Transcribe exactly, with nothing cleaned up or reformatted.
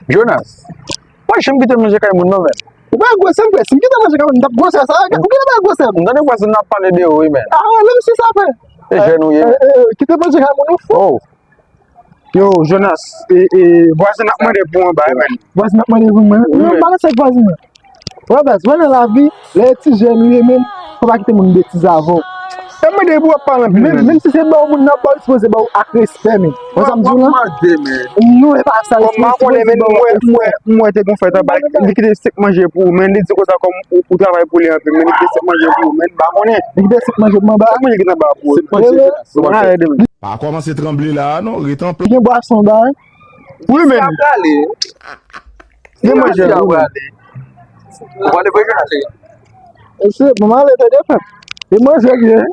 Jonas, pa janm kite manje kay moun non, men. Ou pa gwosè m, frè. Si m kite manje kay moun, m t ap gwosè sa. Ou kite bay gwosè m. M tande vwazin nan ap pale de ou, wi, men. Ah, rele m si sa fè. E jèn ou ye, men. Kite manje kay moun, ou fou. Oh. Yo, Jonas, e, e, vwazin ap mande pou yon bagay, men. Vwazin ap mande pou mwen. Wi, men. Non, m pa nan sa vwazin nan. Wè, baz, wè nan lavi, lè ti jèn ou ye menm, fò pa kite moun betize avè w. E mwen depi w ap pale anpil, menm, menm si se ba w moun nan ba w, li sipoze ba w ak respè, men. Wè sa m di w lan? Non, e pa sa, li sipoze ba w ak respè. Mwen te gon fèt anba, li kite senk manje pou ou, men li di konsa kòm ou, ou travay pou li anpil, men li kite senk manje pou ou, men m pa konnen. Li kite senk manje pou mwen ba? Senk manje ki t anba pou ou. Senk manje. Pa kòmanse tranble la a non, ret an plas. Gen bwason anba, wi. Wi, men. Sa prale. Gen manje, wi, men. Ou prale vre, Jonas? Mesye, bon, m ale, tande, frè. Gen manje, byen.